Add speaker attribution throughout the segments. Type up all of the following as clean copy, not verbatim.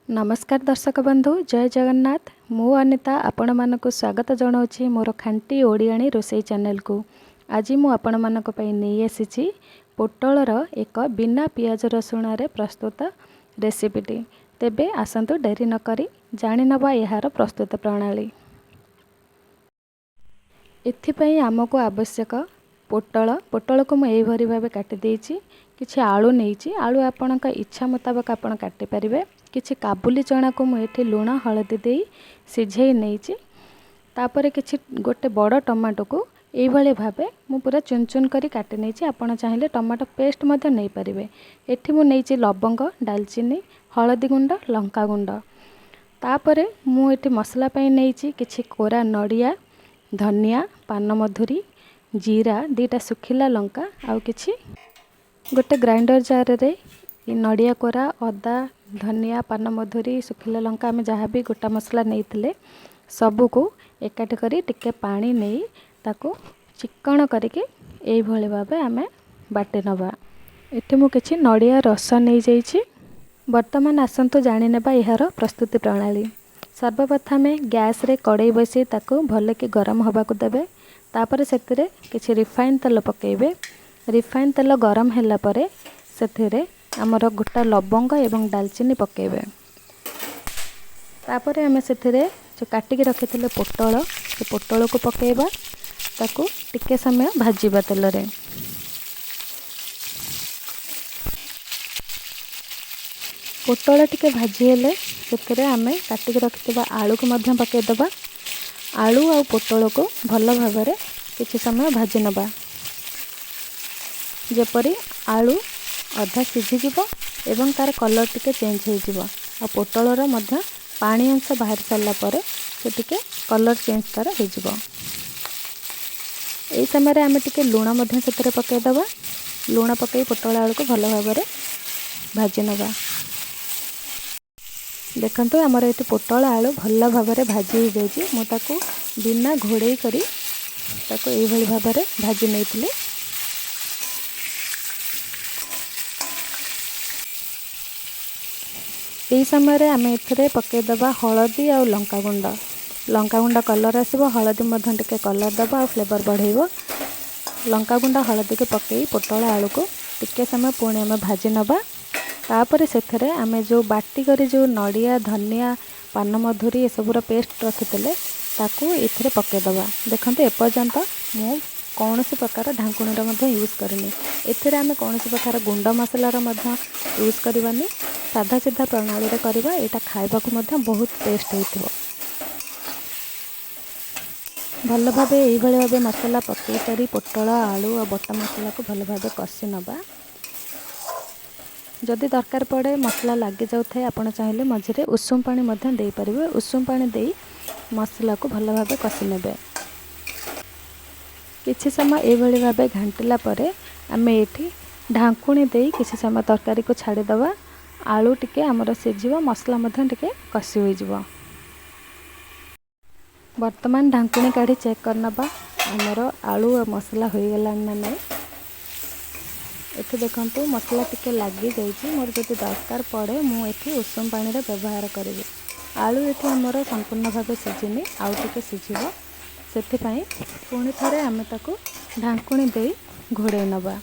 Speaker 1: ନମସ୍କାର ଦର୍ଶକ ବନ୍ଧୁ, ଜୟ ଜଗନ୍ନାଥ। ମୁଁ ଅନିତା ଆପଣମାନଙ୍କୁ ସ୍ୱାଗତ ଜଣାଉଛି ମୋର ଖାଣ୍ଟି ଓଡ଼ିଆଣୀ ରୋଷେଇ ଚ୍ୟାନେଲକୁ। ଆଜି ମୁଁ ଆପଣମାନଙ୍କ ପାଇଁ ନେଇ ଆସିଛି ପୋଟଳର ଏକ ବିନା ପିଆଜ ରସୁଣରେ ପ୍ରସ୍ତୁତ ରେସିପିଟି। ତେବେ ଆସନ୍ତୁ, ଡେରି ନକରି ଜାଣିନେବା ଏହାର ପ୍ରସ୍ତୁତ ପ୍ରଣାଳୀ। ଏଥିପାଇଁ ଆମକୁ ଆବଶ୍ୟକ ପୋଟଳ। ପୋଟଳକୁ ମୁଁ ଏହିଭଳି ଭାବେ କାଟି ଦେଇଛି। କିଛି ଆଳୁ ନେଇଛି। ଆଳୁ ଆପଣଙ୍କ ଇଚ୍ଛା ମୁତାବକ ଆପଣ କାଟିପାରିବେ। କିଛି କାବୁଲି ଚଣାକୁ ମୁଁ ଏଠି ଲୁଣ ହଳଦୀ ଦେଇ ସିଝେଇ ନେଇଛି। ତାପରେ କିଛି ଗୋଟେ ବଡ଼ ଟମାଟୋକୁ ଏଇଭଳି ଭାବେ ମୁଁ ପୁରା ଚୁନ ଚୁନ କରି କାଟି ନେଇଛି। ଆପଣ ଚାହିଁଲେ ଟମାଟୋ ପେଷ୍ଟ ମଧ୍ୟ ନେଇପାରିବେ। ଏଠି ମୁଁ ନେଇଛି ଲବଙ୍ଗ, ଡାଲଚିନି, ହଳଦୀ ଗୁଣ୍ଡ, ଲଙ୍କା ଗୁଣ୍ଡ। ତାପରେ ମୁଁ ଏଠି ମସଲା ପାଇଁ ନେଇଛି କିଛି କୋରା ନଡ଼ିଆ, ଧନିଆ, ପାନମଧୁରୀ, ଜିରା, 2ଟା ଶୁଖିଲା ଲଙ୍କା ଆଉ କିଛି। ଗୋଟେ ଗ୍ରାଇଣ୍ଡର ଜାରରେ ନଡ଼ିଆ କୋରା, ଅଦା, ଧନିଆ, ପାନମଧୁରୀ, ଶୁଖିଲା ଲଙ୍କା, ଆମେ ଯାହା ବି ଗୋଟା ମସଲା ନେଇଥିଲେ, ସବୁକୁ ଏକାଠି କରି ଟିକେ ପାଣି ନେଇ ତାକୁ ଚିକ୍କଣ କରିକି ଏଇଭଳି ଭାବେ ଆମେ ବାଟି ନେବା। ଏଠି ମୁଁ କିଛି ନଡ଼ିଆ ରସ ନେଇଯାଇଛି। ବର୍ତ୍ତମାନ ଆସନ୍ତୁ ଜାଣିନେବା ଏହାର ପ୍ରସ୍ତୁତି ପ୍ରଣାଳୀ। ସର୍ବପ୍ରଥମେ ଗ୍ୟାସ୍ରେ କଡ଼େଇ ବସାଇ ତାକୁ ଭଲକି ଗରମ ହେବାକୁ ଦେବେ। ତାପରେ ସେଥିରେ କିଛି ରିଫାଇନ୍ ତେଲ ପକାଇବେ। ରିଫାଇନ୍ ତେଲ ଗରମ ହେଲା ପରେ ସେଥିରେ ଆମର ଗୋଟା ଲବଙ୍ଗ ଏବଂ ଡାଲଚିନି ପକାଇବେ। ତାପରେ ଆମେ ସେଥିରେ ଯେଉଁ କାଟିକି ରଖିଥିଲେ ପୋଟଳ, ସେ ପୋଟଳକୁ ପକାଇବା। ତାକୁ ଟିକେ ସମୟ ଭାଜିବା ତେଲରେ। ପୋଟଳ ଟିକେ ଭାଜି ହେଲେ ସେଥିରେ ଆମେ କାଟିକି ରଖିଥିବା ଆଳୁକୁ ମଧ୍ୟ ପକାଇଦେବା। ଆଳୁ ଆଉ ପୋଟଳକୁ ଭଲ ଭାବରେ କିଛି ସମୟ ଭାଜି ନେବା, ଯେପରି ଆଳୁ ଅଧା ସିଝିଯିବ ଏବଂ ତା'ର କଲର୍ ଟିକେ ଚେଞ୍ଜ ହେଇଯିବ, ଆଉ ପୋଟଳର ମଧ୍ୟ ପାଣି ଅଂଶ ବାହାରି ସାରିଲା ପରେ ସେ ଟିକେ କଲର୍ ଚେଞ୍ଜ ତା'ର ହେଇଯିବ। ଏଇ ସମୟରେ ଆମେ ଟିକେ ଲୁଣ ମଧ୍ୟ ସେଥିରେ ପକାଇଦେବା। ଲୁଣ ପକାଇ ପୋଟଳ ଆଳୁକୁ ଭଲ ଭାବରେ ଭାଜି ନେବା। ଦେଖନ୍ତୁ, ଆମର ଏଠି ପୋଟଳ ଆଳୁ ଭଲ ଭାବରେ ଭାଜି ହେଇଯାଇଛି। ମୁଁ ତାକୁ ବିନା ଘୋଡ଼େଇ କରି ତାକୁ ଏଇଭଳି ଭାବରେ ଭାଜି ନେଇଥିଲି। ଏହି ସମୟରେ ଆମେ ଏଥିରେ ପକାଇଦେବା ହଳଦୀ ଆଉ ଲଙ୍କାଗୁଣ୍ଡ। ଲଙ୍କାଗୁଣ୍ଡ କଲର୍ ଆସିବ, ହଳଦୀ ମଧ୍ୟ ଟିକେ କଲର୍ ଦେବ ଆଉ ଫ୍ଲେଭର୍ ବଢ଼େଇବ। ଲଙ୍କାଗୁଣ୍ଡ ହଳଦୀକୁ ପକାଇ ପୋଟଳ ଆଳୁକୁ ଟିକେ ସମୟ ପୁଣି ଆମେ ଭାଜି ନେବା। ତାପରେ ସେଥିରେ ଆମେ ଯେଉଁ ବାଟି କରି ଯେଉଁ ନଡ଼ିଆ, ଧନିଆ, ପାନମଧୁରୀ ଏସବୁର ପେଷ୍ଟ ରଖିଥିଲେ, ତାକୁ ଏଥିରେ ପକାଇଦେବା। ଦେଖନ୍ତୁ, ଏପର୍ଯ୍ୟନ୍ତ ମୁଁ କୌଣସି ପ୍ରକାର ଢାଙ୍କୁଣୀର ମଧ୍ୟ ୟୁଜ୍ କରିନି। ଏଥିରେ ଆମେ କୌଣସି ପ୍ରକାର ଗୁଣ୍ଡ ମସଲାର ମଧ୍ୟ ୟୁଜ୍ କରିବାନି। ସାଧା ସିଧା ପ୍ରଣାଳୀରେ କରିବା। ଏଇଟା ଖାଇବାକୁ ମଧ୍ୟ ବହୁତ ଟେଷ୍ଟ ହେଇଥିବ। ଭଲ ଭାବେ ଏଇଭଳି ଭାବେ ମସଲା ପକାଇ ସାରି ପୋଟଳ, ଆଳୁ ଆଉ ବଟା ମସଲାକୁ ଭଲ ଭାବେ କଷି ନେବା। ଯଦି ଦରକାର ପଡ଼େ, ମସଲା ଲାଗିଯାଉଥାଏ, ଆପଣ ଚାହିଁଲେ ମଝିରେ ଉଷୁମ ପାଣି ମଧ୍ୟ ଦେଇପାରିବେ। ଉଷୁମ ପାଣି ଦେଇ ମସଲାକୁ ଭଲ ଭାବେ କଷି ନେବେ। କିଛି ସମୟ ଏଇଭଳି ଭାବେ ଘାଣ୍ଟିଲା ପରେ ଆମେ ଏଇଠି ଢାଙ୍କୁଣୀ ଦେଇ କିଛି ସମୟ ତରକାରୀକୁ ଛାଡ଼ିଦେବା। ଆଳୁ ଟିକେ ଆମର ସିଝିବ, ମସଲା ମଧ୍ୟ ଟିକେ କଷି ହୋଇଯିବ। ବର୍ତ୍ତମାନ ଢାଙ୍କୁଣୀ କାଢ଼ି ଚେକ୍ କରିନେବା ଆମର ଆଳୁ ଆଉ ମସଲା ହୋଇଗଲାଣି ନା ନାହିଁ। ଏଠି ଦେଖନ୍ତୁ, ମସଲା ଟିକେ ଲାଗିଯାଇଛି। ମୋର ଯଦି ଦରକାର ପଡ଼େ, ମୁଁ ଏଠି ଉଷୁମ ପାଣିର ବ୍ୟବହାର କରିବି। ଆଳୁ ଏଠି ଆମର ସମ୍ପୂର୍ଣ୍ଣ ଭାବେ ସିଝିନି, ଆଉ ଟିକେ ସିଝିବ। ସେଥିପାଇଁ ପୁଣି ଥରେ ଆମେ ତାକୁ ଢାଙ୍କୁଣୀ ଦେଇ ଘୋଡ଼େଇ ନେବା।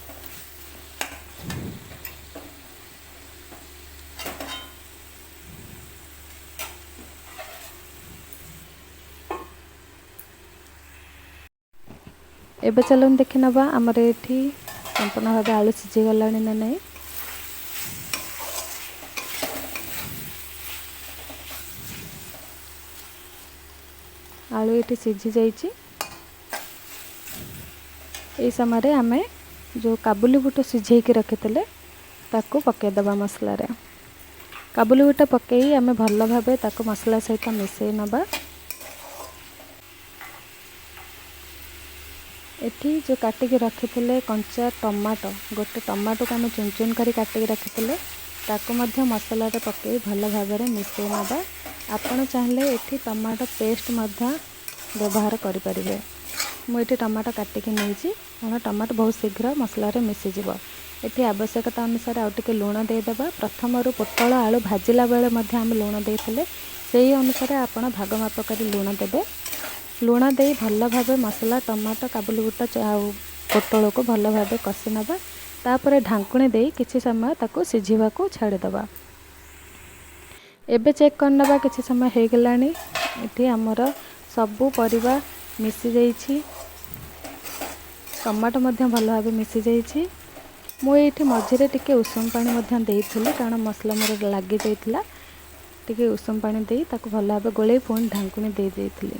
Speaker 1: ଏବେ ଚାଲନ୍ତୁ ଦେଖିନେବା ଆମର ଏଠି ସମ୍ପୂର୍ଣ୍ଣ ଭାବେ ଆଳୁ ସିଝିଗଲାଣି ନା ନାହିଁ। ଆଳୁ ଏଠି ସିଝି ଯାଇଛି। ଏଇ ସମୟରେ ଆମେ ଯେଉଁ କାବୁଲି ବୁଟ ସିଝେଇକି ରଖିଥିଲେ, ତାକୁ ପକାଇଦେବା ମସଲାରେ। କାବୁଲି ବୁଟ ପକାଇ ଆମେ ଭଲ ଭାବେ ତାକୁ ମସଲା ସହିତ ମିଶାଇ ନେବା। ଏଠି ଯେଉଁ କାଟିକି ରଖିଥିଲେ କଞ୍ଚା ଟମାଟୋ, ଗୋଟେ ଟମାଟୋକୁ ଆମେ ଚୁନ ଚୁନ କରି କାଟିକି ରଖିଥିଲେ, ତାକୁ ମଧ୍ୟ ମସଲାରେ ପକାଇ ଭଲ ଭାବରେ ମିଶାଇ ନେବା। ଆପଣ ଚାହିଁଲେ ଏଠି ଟମାଟୋ ପେଷ୍ଟ ମଧ୍ୟ ବ୍ୟବହାର କରିପାରିବେ। ମୁଁ ଏଠି ଟମାଟୋ କାଟିକି ନେଇଛି, କାରଣ ଟମାଟୋ ବହୁତ ଶୀଘ୍ର ମସଲାରେ ମିଶିଯିବ। ଏଠି ଆବଶ୍ୟକତା ଅନୁସାରେ ଆଉ ଟିକେ ଲୁଣ ଦେଇଦେବା। ପ୍ରଥମରୁ ପୋଟଳ ଆଳୁ ଭାଜିଲା ବେଳେ ମଧ୍ୟ ଆମେ ଲୁଣ ଦେଇଥିଲେ, ସେଇ ଅନୁସାରେ ଆପଣ ଭାଗ ମାପ କରି ଲୁଣ ଦେବେ। ଲୁଣ ଦେଇ ଭଲ ଭାବେ ମସଲା, ଟମାଟୋ, କାବୁଲି ବୁଟ ଆଉ ପୋଟଳକୁ ଭଲ ଭାବେ କଷି ନେବା। ତାପରେ ଢାଙ୍କୁଣୀ ଦେଇ କିଛି ସମୟ ତାକୁ ସିଝିବାକୁ ଛାଡ଼ିଦେବା। ଏବେ ଚେକ୍ କରିନେବା, କିଛି ସମୟ ହେଇଗଲାଣି। ଏଠି ଆମର ସବୁ ପରିବା ମିଶିଯାଇଛି, ଟମାଟୋ ମଧ୍ୟ ଭଲ ଭାବେ ମିଶିଯାଇଛି। ମୁଁ ଏଇଠି ମଝିରେ ଟିକେ ଉଷୁମ ପାଣି ମଧ୍ୟ ଦେଇଥିଲି, କାରଣ ମସଲା ମୋର ଲାଗିଯାଇଥିଲା। ଟିକେ ଉଷୁମ ପାଣି ଦେଇ ତାକୁ ଭଲ ଭାବେ ଗୋଳେଇ ପୁଣି ଢାଙ୍କୁଣୀ ଦେଇ ଦେଇଥିଲି।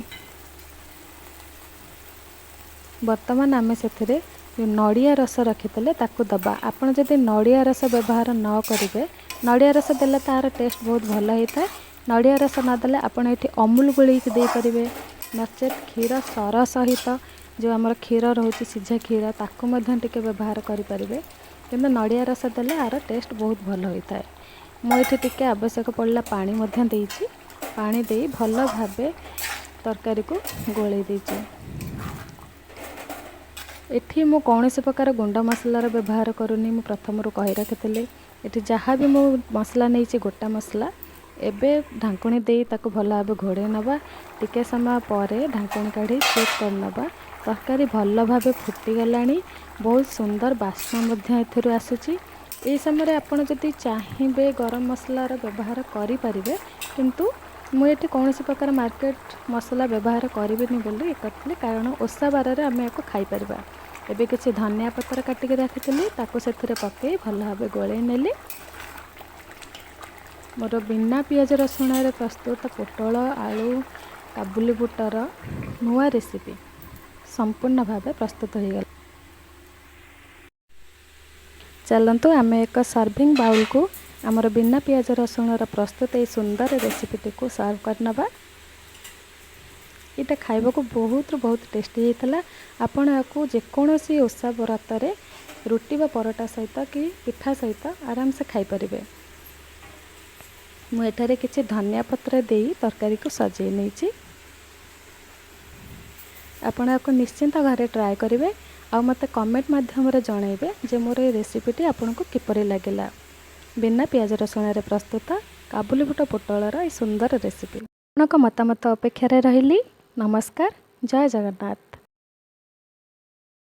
Speaker 1: ବର୍ତ୍ତମାନ ଆମେ ସେଥିରେ ଯେଉଁ ନଡ଼ିଆ ରସ ରଖିଥିଲେ ତାକୁ ଦେବା। ଆପଣ ଯଦି ନଡ଼ିଆ ରସ ବ୍ୟବହାର ନ କରିବେ, ନଡ଼ିଆ ରସ ଦେଲେ ତା'ର ଟେଷ୍ଟ ବହୁତ ଭଲ ହେଇଥାଏ। ନଡ଼ିଆ ରସ ନଦେଲେ ଆପଣ ଏଠି ଅମୁଲ ଗୋଳେଇକି ଦେଇପାରିବେ, ନଚେତ୍ କ୍ଷୀର ସର ସହିତ ଯେଉଁ ଆମର କ୍ଷୀର ରହୁଛି, ସିଝା କ୍ଷୀର, ତାକୁ ମଧ୍ୟ ଟିକେ ବ୍ୟବହାର କରିପାରିବେ। କିନ୍ତୁ ନଡ଼ିଆ ରସ ଦେଲେ ଆର ଟେଷ୍ଟ ବହୁତ ଭଲ ହୋଇଥାଏ। ମୁଁ ଏଠି ଟିକେ ଆବଶ୍ୟକ ପଡ଼ିଲା ପାଣି ମଧ୍ୟ ଦେଇଛି। ପାଣି ଦେଇ ଭଲ ଭାବେ ତରକାରୀକୁ ଗୋଳେଇ ଦେଇଛି। ଏଠି ମୁଁ କୌଣସି ପ୍ରକାର ଗୁଣ୍ଡ ମସଲାର ବ୍ୟବହାର କରୁନି, ମୁଁ ପ୍ରଥମରୁ କହି ରଖିଥିଲି। ଏଠି ଯାହା ବି ମୁଁ ମସଲା ନେଇଛି ଗୋଟା ମସଲା। ଏବେ ଢାଙ୍କୁଣୀ ଦେଇ ତାକୁ ଭଲ ଭାବେ ଘୋଡ଼େଇ ନେବା। ଟିକେ ସମୟ ପରେ ଢାଙ୍କୁଣୀ କାଢ଼ି ଚେକ୍ କରିନେବା। ତରକାରୀ ଭଲ ଭାବେ ଫୁଟିଗଲାଣି, ବହୁତ ସୁନ୍ଦର ବାସ୍ନା ମଧ୍ୟ ଏଥିରୁ ଆସୁଛି। ଏହି ସମୟରେ ଆପଣ ଯଦି ଚାହିଁବେ ଗରମ ମସଲାର ବ୍ୟବହାର କରିପାରିବେ, କିନ୍ତୁ ମୁଁ ଏଠି କୌଣସି ପ୍ରକାର ମାର୍କେଟ ମସଲା ବ୍ୟବହାର କରିବିନି ବୋଲି କରିଥିଲି, କାରଣ ଓଷା ବାରରେ ଆମେ ୟାକୁ ଖାଇପାରିବା। ଏବେ କିଛି ଧନିଆ ପତ୍ର କାଟିକି ରଖିଥିଲି, ତାକୁ ସେଥିରେ ପକାଇ ଭଲ ଭାବେ ଗୋଳେଇ ନେଲି। ମୋର ବିନା ପିଆଜ ରସୁଣରେ ପ୍ରସ୍ତୁତ ପୋଟଳ ଆଳୁ କାବୁଲି ବୁଟର ନୂଆ ରେସିପି ସମ୍ପୂର୍ଣ୍ଣ ଭାବେ ପ୍ରସ୍ତୁତ ହୋଇଗଲା। ଚାଲନ୍ତୁ ଆମେ ଏକ ସର୍ଭିଂ ବାଉଲକୁ ଆମର ବିନା ପିଆଜ ରସୁଣର ପ୍ରସ୍ତୁତ ଏହି ସୁନ୍ଦର ରେସିପିଟିକୁ ସର୍ଭ କରିନେବା। ଏଇଟା ଖାଇବାକୁ ବହୁତରୁ ବହୁତ ଟେଷ୍ଟି ହେଇଥିଲା। ଆପଣ ଏହାକୁ ଯେକୌଣସି ଓଷା ବ୍ରତରେ ରୁଟି ବା ପରଟା ସହିତ କି ପିଠା ସହିତ ଆରାମସେ ଖାଇପାରିବେ। ମୁଁ ଏଠାରେ କିଛି ଧନିଆ ପତ୍ର ଦେଇ ତରକାରୀକୁ ସଜେଇ ନେଇଛି। ଆପଣ ଏହାକୁ ନିଶ୍ଚିନ୍ତ ଘରେ ଟ୍ରାଏ କରିବେ ଆଉ ମୋତେ କମେଣ୍ଟ ମାଧ୍ୟମରେ ଜଣାଇବେ ଯେ ମୋର ଏ ରେସିପିଟି ଆପଣଙ୍କୁ କିପରି ଲାଗିଲା। ବିନା ପିଆଜ ରସୁଣରେ ପ୍ରସ୍ତୁତ କାବୁଲି ବୁଟ ପୋଟଳର ଏହି ସୁନ୍ଦର ରେସିପି। ଆପଣଙ୍କ ମତାମତ ଅପେକ୍ଷାରେ ରହିଲି। ନମସ୍କାର, ଜୟ ଜଗନ୍ନାଥ।